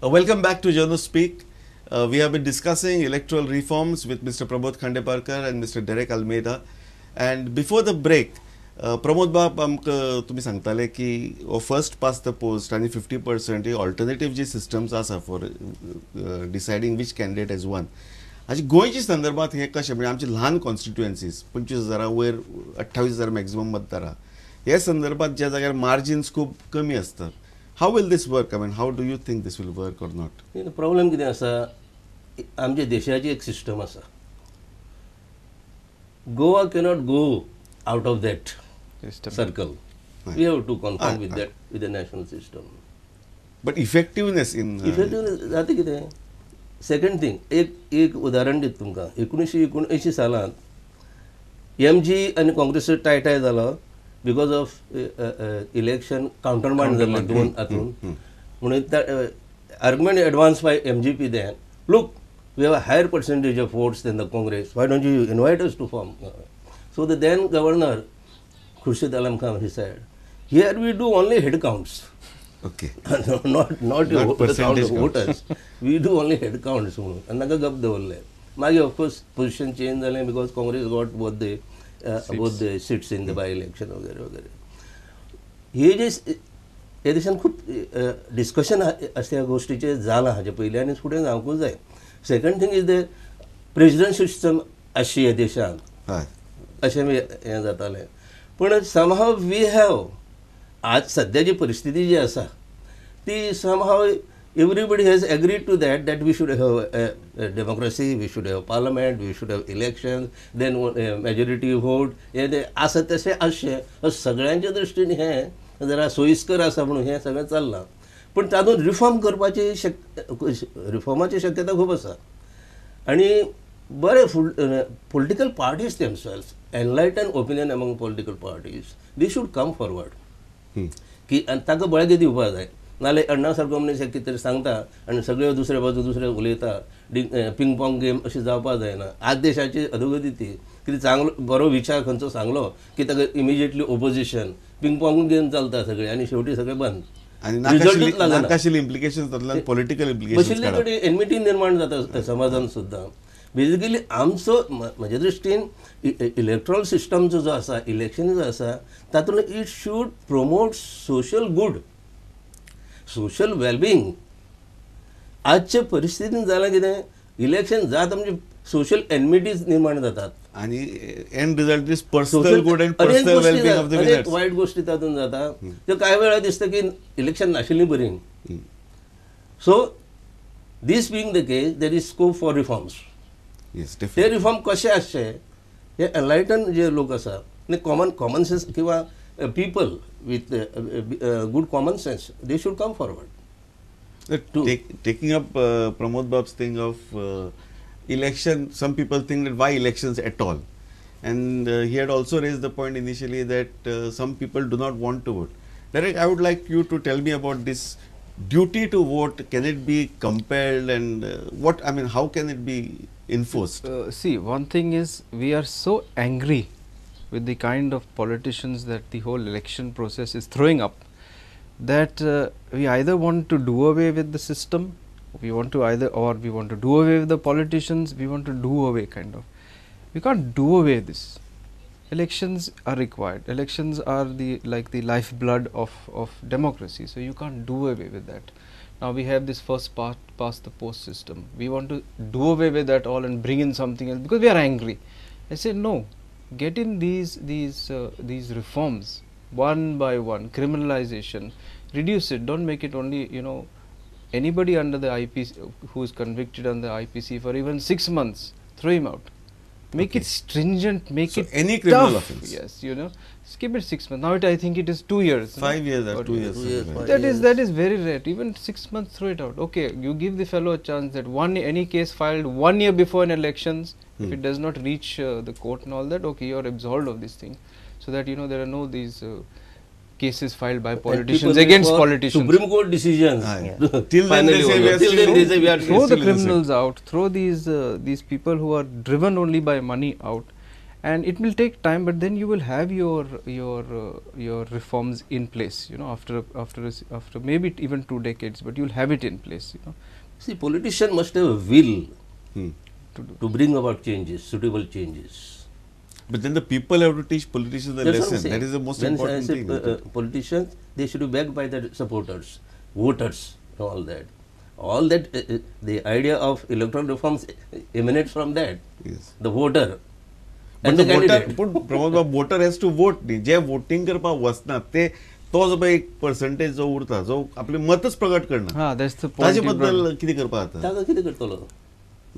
Welcome back to Jono Speak. We have been discussing electoral reforms with Mr. Pramod Khandeparkar and Mr. Derek Almeida. And before the break, Pramod बाब, आमकां तुमी सांगताले की first pass the post आनी 50% ही alternative जी systems आसा for deciding which candidate has won, हाची गोंयच्या संदर्भात हें कशें, म्हणजे आमची ल्हान कॉन्स्टिट्युएन्सीज, 25,000 वयर, 28,000 मॅक्झिमम मतदार आहा, हे संदर्भात ज्या जाग्यार मार्जिन्स खूब कमी आसतात, how will this work? I mean, how do you think this will work or not? Problem कितें आसा, आमच्या देशाची एक सिस्टम आसा, Goa cannot go out of that circle. We have to conform with that, with the national system. But effectiveness in effectiveness जाता कितें? Second thing, एक एक उदाहरण दिता तुमकां. 1979 सालांत एमजी आनी काँग्रेस टायटाय जालो because of election काउंटरमांड जाल्लें दोन हातून, म्हणून argument advance by MGP then, look, we have a higher percentage of votes than the Congress, why don't you invite us to form? So the then governor Khurshid Alam Khan, he said, here we do only head counts. Okay. Not the count of voters. We do only head counts. म्हणून आनी तांकां गप दवरलें. मागीर of course position change जालें because Congress got both the seats in the by election वगैरे वगैरे. हे जे हे देशान खूब डिस्कशन आसा ह्या गोश्टीचें जालां हाजे पयलीं आनी फुडें जावंकूच जाय. Second thing is the president system आसची ह्या देशांत अशें हें जातालें, पूण समहाव we have आज सद्याची परिस्थिती जी आसा ती somehow everybody has agreed to that, that we should have a democracy, we should have parliament, we should have election, then majority vote, हें तें आसा तशें आसचें सगळ्यांच्या दृश्टीन हें जरा सोयीस्कर आसा म्हणून हें सगळें चल्लां. पूण तातूंत रिफॉर्म करपाची रिफॉर्माची शक्यता खूब आसा आनी बरे political parties themselves, enlighten opinion among political parties, they should come forward की आनी तांकां बळगें दिवपाक जाय. नाल्यार अण्णा सारको मनीस एक कितें तरी सांगता आनी सगळे दुसरे बाजू दुसरे उलयता, पिंग पॉंग गेम अशी जावपाक जायना. आज देशाची अधोगती ती कितें चांगलो बरो विचार खंयचो सांगलो की ताका immediately opposition, ping pong game चलता सगळे आनी शेवटी सगळें बंद, आनी रिजल्टूच लागना. नाकाशिल्ले इम्प्लिकेशन्स जातले, पॉलिटिकल इम्प्लिकेशन्स बशिल्ले कडेन एनमिटी निर्माण जाता समाजान सुद्दां. बेजिकली आमचो म्हज्या दृश्टीन इलेक्ट्रॉल सिस्टम जो आसा, इलेक्शन जो आसा, तातूंत it should promote social good, social wellbeing. आजचे परिस्थितीन जालां कितें, इलेक्शन जात आमचे सोशल एनमिटीज निर्माण जातात आनी end result is personal good and personal wellbeing of the winners. वायट गोश्टी तातूंत जाता त्यो कांय वेळार दिसता की इलेक्शन नाशिल्लीं बरीं. So this being the case, there is scope for reforms. ते रिफॉर्म कशे आसचे हे एनलायटन जे लोक आसा आनी कॉमन सेन्स किंवा people with good common sense, they should come forward. Taking up Pramod Bab's thing of election, some people think that why elections at all, and he had also raised the point initially that some people do not want to vote. Derek, I would like you to tell me about this duty to vote. Can it be compelled, and what, I mean, how can it be enforced? See, one thing is, we are so angry with the kind of politicians that the whole election process is throwing up, that we either want to do away with the system, we want to either, or we want to do away with the politicians, we want to do away kind of. We can't do away this. Elections are required. Elections are the like the lifeblood of democracy. So you can't do away with that. Now we have this first past the post system. We want to do away with that all and bring in something else because we are angry. I say no. Get in these reforms one by one. Criminalization, reduce it. Don't make it only, you know, anybody under the IPC who is convicted under the IPC for even 6 months, throw him out. Make it stringent, make so it any criminal tough. Offense. Yes, you know, skip it 6 months. Now it, I think it is 2 years. 5 years or 2 years. 2 years, That years. Is, that is very rare. Even 6 months, throw it out. Okay, you give the fellow a chance that one, any case filed 1 year before an elections, if it does not reach the court and all that, okay, you are absolved of this thing. So that, you know, there are no these cases filed by politicians against politicians. Supreme Court decisions. Till then they say we are Till then they say we are throw the still criminals out, throw these people who are driven only by money out, And it will take time, but then you will have your reforms in place, you know, after maybe even 2 decades, but you will have it in place, you know. See, politician must have a will to bring about changes, suitable changes. But then the people have to teach politicians the lesson. That is the most important thing. Politicians, they should be backed by their supporters, voters, all that. All that, the idea of electoral reforms emanates from that. Yes. The voter. But the voter, Pramod, voter has to vote. J voting करपाक वचना ते तो जो एक percentage जो उरता जो आपले मतच प्रकट करना. हां, that's the point. ताजे बद्दल कितें करपाक जाता? ताका कितें करतलो?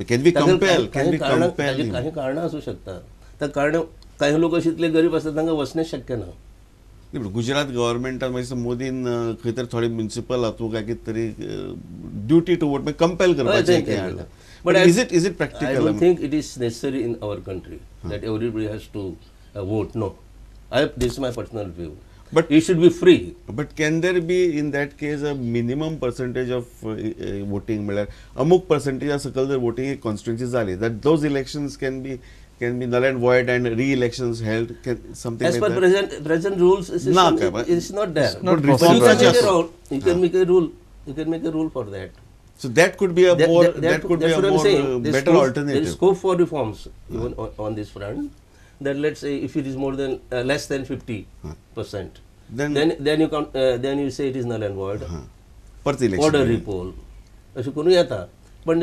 Can we compel? Can we compel? काही कारणां आसूं शकता. त्या कारण काही लोक अशे गरीब आसतात तांकां वचणें शक्य ना. गुजरात गव्हर्मेंटान मागीर मोदीन खंय तरी थोडे म्युनिसिपल हातूंत काय कितें तरी ड्युटी टू वोट मागीर कंपेल करपाचें. But is it practical? I don't think it is necessary in our country that everybody has to vote. No, this is my personal view. But it should be free. But can there be in that case a minimum percentage of voting? म्हळ्यार अमुक percentage सकयल जर voting एक constituency जाली that those elections can be null and void and re-elections held, something as like per that? Present rules system, it's not there. It's not possible. You can make a rule. You can make a rule for that. So that could be a more better alternative. There is scope for reforms even on this front. That let's say if it is more than less than 50%, then you can then you say it is null and void. Order repoll. अशें करूं येता. But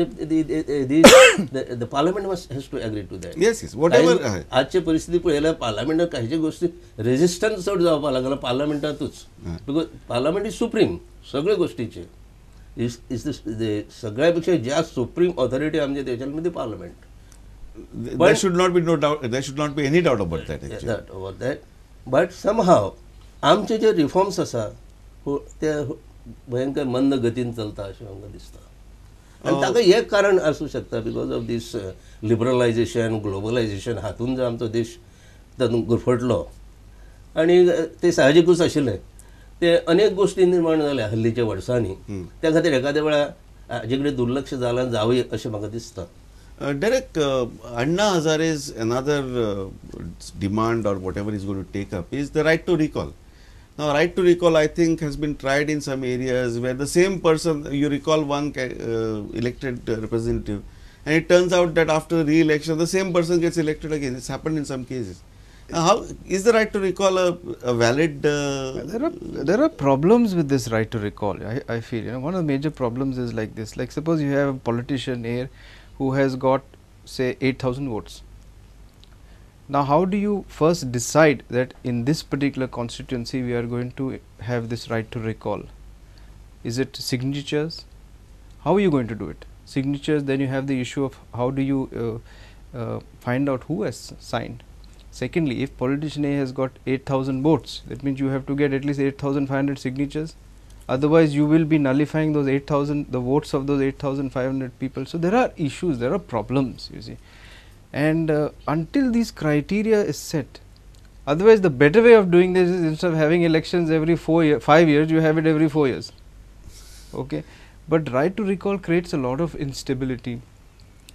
the parliament has to agree to that. Yes, yes. Whatever. आजचे परिस्थिती पळयल्यार पार्लमेंटात काहीचे गोष्टी resistance चड जावपाक लागला पार्लमेंटातूच. Because parliament is supreme सगळे गोष्टीचे. Is सगळ्या पेक्षा जास्त सुप्रीम ऑथॉरिटी आमच्या देशामध्ये parliament. There should not be no doubt. There should not be any doubt about that. About that. But somehow आमचे जे रिफॉर्म्स आसा ते भयंकर मंद गतीन चलता अशें आमकां दिसता. आनी ताका एक कारण आसूं शकता because of this liberalisation, globalisation हातून जर आमचो देश तातूंत गुरफटलो आनी ते साहजिकूच आशिल्लें. ते अनेक गोष्टी निर्माण जाल्या हल्लीच्या वर्सांनी. त्या खातीर एखाद्या वेळार हाजे कडेन दुर्लक्ष जालां जावये अशें म्हाका दिसता. Derek, Anna Hazare's another demand or whatever is going to take up is the right to recall. Now, right to recall, I think, has been tried in some areas where the same person, you recall one elected representative, and it turns out that after re-election, the same person gets elected again. It's happened in some cases. Now, how is the right to recall a valid? There are problems with this right to recall. I feel, you know, one of the major problems is like this. Like suppose you have a politician here who has got, say, 8,000 votes. Now, how do you first decide that in this particular constituency we are going to have this right to recall? Is it signatures? How are you going to do it? Signatures, then you have the issue of how do you find out who has signed. Secondly, if politician A has got 8,000 votes, that means you have to get at least 8,500 signatures. Otherwise, you will be nullifying those 8,000, the votes of those 8,500 people. So, there are issues, there are problems, you see. And until these criteria is set, otherwise the better way of doing this is instead of having elections every 5 years, you have it every 4 years. Okay. But right to recall creates a lot of instability.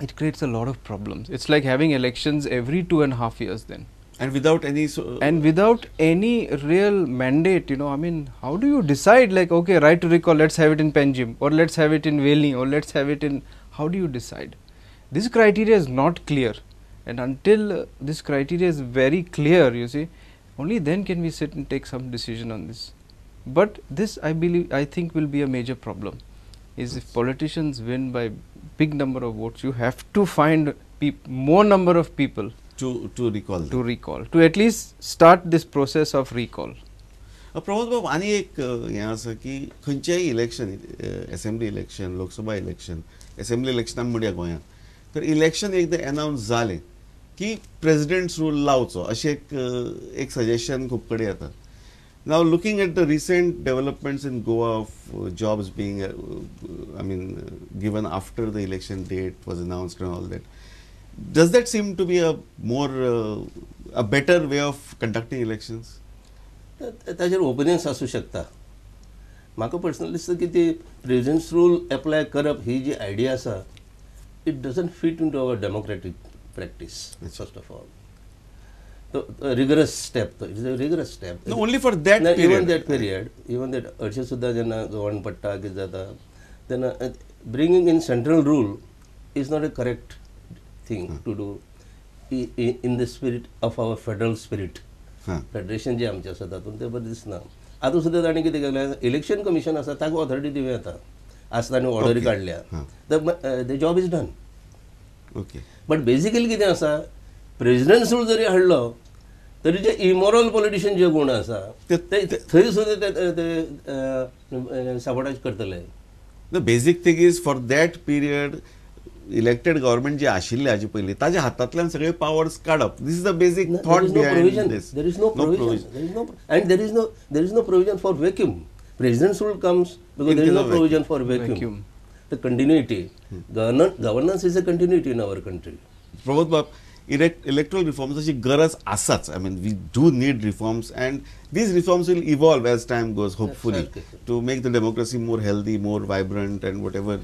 It creates a lot of problems. It's like having elections every 2.5 years then. And without any and without any real mandate, you know, I mean, how do you decide like, okay, right to recall, let's have it in Panjim, or let's have it in Veli, or let's have it in, how do you decide? This criteria is not clear, and until this criteria is very clear, you see, only then can we sit and take some decision on this. But this, I believe, I think will be a major problem, is if politicians win by big number of votes, you have to find more number of people to recall them. To recall, to at least start this process of recall. Pramod बाब, आनी एक हें आसा की खंयचेय election, assembly election, Lok Sabha election, assembly election आमी म्हणया गोंयांत, तर इलेक्शन एकदां एनावन्स जालें की प्रेजिडेंट्स रूल लावचो अशें एक सजेशन खूब कडेन येता. Now, looking at the recent developments in Goa of jobs being, given after the election date was announced and all that, does that seem to be a more, a better way of conducting elections? ताजेर opinions आसूं शकता. म्हाका personally दिसता की ती president's rule apply करप ही जी idea आसा, it doesn't fit into our democratic practice, first of all. Rigorous step तो, it's a rigorous step. Only for that period, even that period, even that अशें सुद्दां जेन्ना गव्हर्न पडटा कितें जाता तेन्ना bringing in central rule is not a correct thing to do in the spirit of our federal spirit. Federation जें आमचें आसा तातूंत तें बरें दिसना. आतां सुद्दां ताणें कितें केलें, इलेक्शन कमिशन आसा ताका ऑथॉरिटी दिवं येता, आज ताणें ऑर्डरी काडल्या, the job is done. Okay, but basically कितें आसा, प्रेजिडेंट रूल जरी हाडलो तरी जे इमोरल पॉलिटिशियन जे कोण आसा ते थंय सुद्दां ते साबोटाज करतले. The basic thing is for that period elected government जे आशिल्ले हाजे पयलीं ताज्या हातांतल्यान सगळे पावर्स काडप, this is the basic thought behind this. There is no provision, and there is no provision for vacuum. President's rule comes because there is no provision for vacuum. The continuity, governance is a continuity in our country. Pramod बाब, erectile रिफॉर्म्साची गरज आसाच. I mean we do need reforms and these reforms will evolve as time goes, hopefully, to make the democracy more healthy, more vibrant and whatever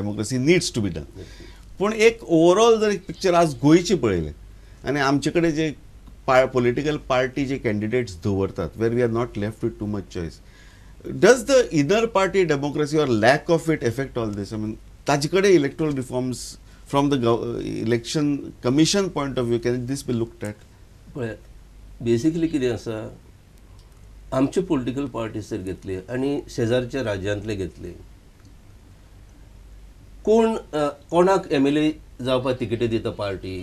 democracy needs to be done. पूण एक overall जर एक picture आज गोंयचें पळयलें आनी आमचे कडेन जे पॉलिटिकल पार्टी जे कॅन्डिडेट्स दवरतात, where we are not left with too much choice, does the inner party democracy or lack of it affect all this? I mean ताजे कडेन electoral reforms from the election commission point of view, can this be looked at? पळयात, basically कितें आसा, आमचे political parties जर घेतले आनी शेजारच्या राज्यांतले घेतले, कोण कोणाक एम एल ए जावपाक तिकेटी दिता पार्टी,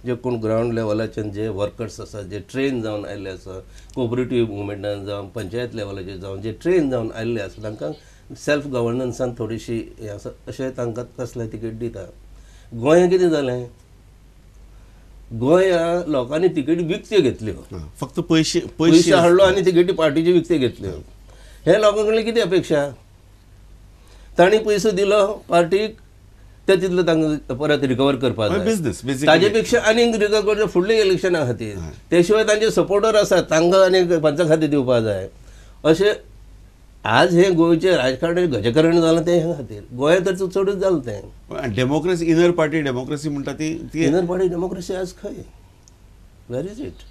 जे कोण ग्रावंड लेवलाचेर जे वर्कर्स आसा, जे ट्रेन जावन आयिल्ले आसा, कोऑपरेटीव मुवमेंटान जावं पंचायत लेवलाचेर जावं जे ट्रेन जावन आयिल्ले आसा, तांकां सेल्फ गवर्नन्सान थोडीशी हें आसा, अशें तांकां तसले तिकेट दिता. गोंयांत कितें जालें, गोंया लोकांनी तिकेटी विकत्यो घेतल्यो, फक्त पयशे पयशे हाडलो आनी तिकेटी पार्टीच्यो विकत्यो घेतल्यो. हे लोकां कडल्यान कितें अपेक्षा, तांणी पयसो दिलो पार्टीक, ते तितलो तांकां परत रिकवर करपाक जाय, ताजे पेक्षा आनीक रिकवर करचे फुडल्या इलेक्शना खातीर. ते शिवाय तांचे सपोर्टर आसात तांकां आनीक पंचा खातीर दिवपाक जाय. अशें आज हें गोंयचें राजकारण गजकरण जालां तें ह्या खातीर, गोंयांत तर चडूच जालां तें. डेमोक्रेसी, इनर पार्टी डेमोक्रेसी म्हणटा ती इनर पार्टी डेमोक्रेसी आज खंय, where is it?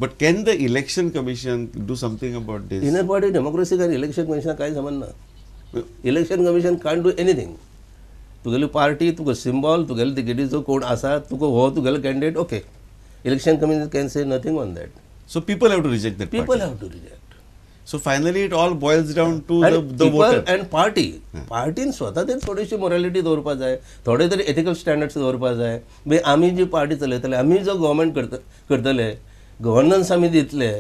But can the election commission do something about this? Inner party democracy आनी इलेक्शन कमिशनाक कांय संबंद ना. Election commission can't do anything. तुगेली पार्टी, तुका सिंबॉल, तुगेले तिकेटीचो कोण आसा, तुका हो तुगेलो candidate, okay. Election commission can say nothing on that. So people have to reject that. People have to reject. So finally it all boils down to the voter and party. पार्टीन स्वता तरी थोडीशी morality दवरपाक जाय, थोडे तरी ethical standards दवरपाक जाय. मागीर आमी जी पार्टी चलयतले, आमी जो गव्हर्मेंट करतले, गव्हर्नन्स आमी दितले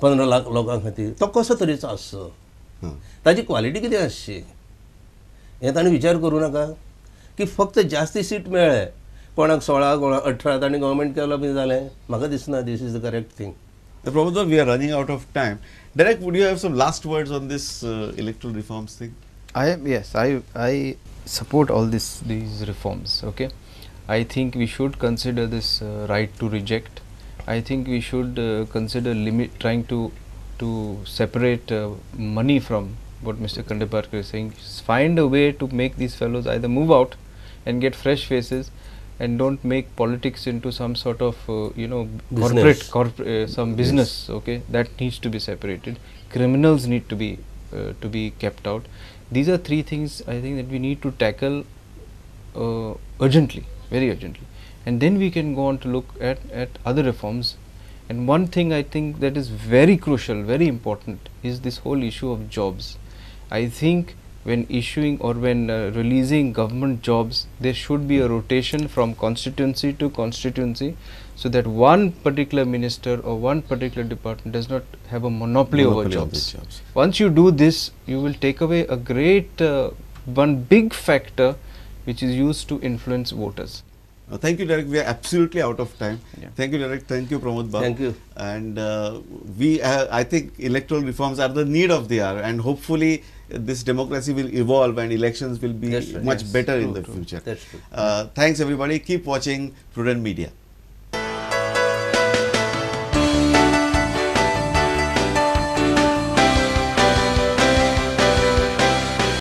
15 लाख लोकां खातीर, तो कसो तरेचो आसचो, ताजी क्वालिटी कितें आसची, हें ताणें विचार करूं नाका की फक्त जास्ती सीट मेळ्ळे कोणाक 16 कोणाक 18 ताणें गव्हर्मेंट केलो बी जालें. म्हाका दिसना this is the correct thing. Pramod, we are running out of time. Derek, would you have some last words on this electoral reforms thing? Yes, I support all these reforms. Okay, I think we should consider this right to reject. I think we should consider trying to separate money from what Mr. Khandeparkar is saying. Find a way to make these fellows either move out and get fresh faces, and don't make politics into some sort of corporate some business. Yes. Okay, that needs to be separated. Criminals need to be kept out. These are three things I think that we need to tackle urgently, very urgently, and then we can go on to look at other reforms. And one thing I think that is very crucial, very important, is this whole issue of jobs. I think when issuing or when releasing government jobs, there should be a rotation from constituency to constituency, so that one particular minister or one particular department does not have a monopoly over jobs. Once you do this, you will take away a great one big factor which is used to influence voters. Thank you, Derek. We are absolutely out of time. Yeah. Thank you, Derek. Thank you, Pramod Bab. Thank you. And I think electoral reforms are the need of the hour, and hopefully this democracy will evolve and elections will be much better in the future. That's true. Thanks, everybody. Keep watching Prudent Media.